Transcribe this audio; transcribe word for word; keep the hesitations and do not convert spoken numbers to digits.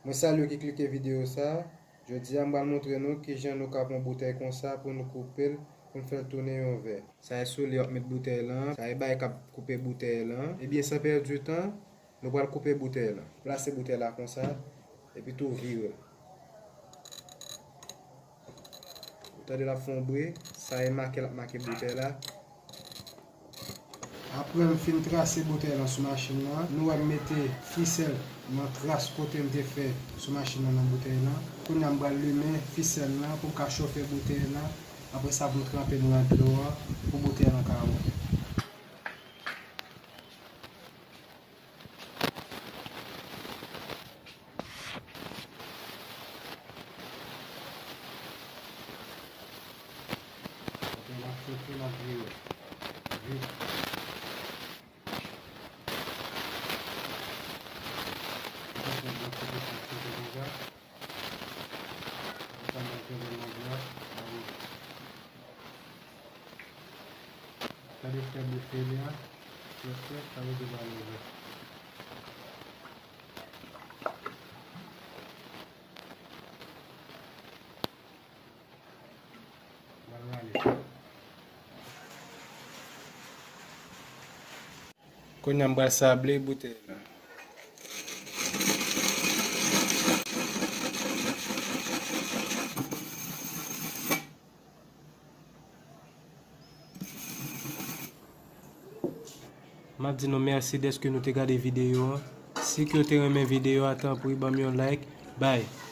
Mwen salye w ki klike videyo sa. Jodi a, m pral montre nou kijan nou ka pran boutèy konsa pou nou koupe l, pou n fè l tounen yon vè. Sa e soulye w ap met boutèy lan, sa e bagay k ap koupe boutèy lan. Ebyen, san pèdi tan, nou pral koupe boutèy lan. Plase boutèy la konsa, epi tou vire l. Ou tande l ap fè yon bri, sa e make l ap make boutèy la. Apre m fin trase boutèy lan sou machin nan, nou wè m mete fisèl nan tras kote m te fè sou machin nan nan boutèy lan. Kounye a m pral limen fisèl lan pou m ka chofe boutèy lan. Apre sa pou m tranpe l nan dlo a pou boutèy lan ka wont. Apre l ap chofe, l ap vire. Vit. Apre sa, l ap chofe, l ap chofe konsa. Apre sa, l ap chofe nan dlo a, l ap vire. Gade fè bouche li a, frèt frèt, sa vle di pa leve. Mwen rale. Kounye a m pral sable boutèy la. M ap di nou mèsi dèske nou te gade videyo an. Si ke w te renmen videyo a, tanpri ban m yon like. Bye.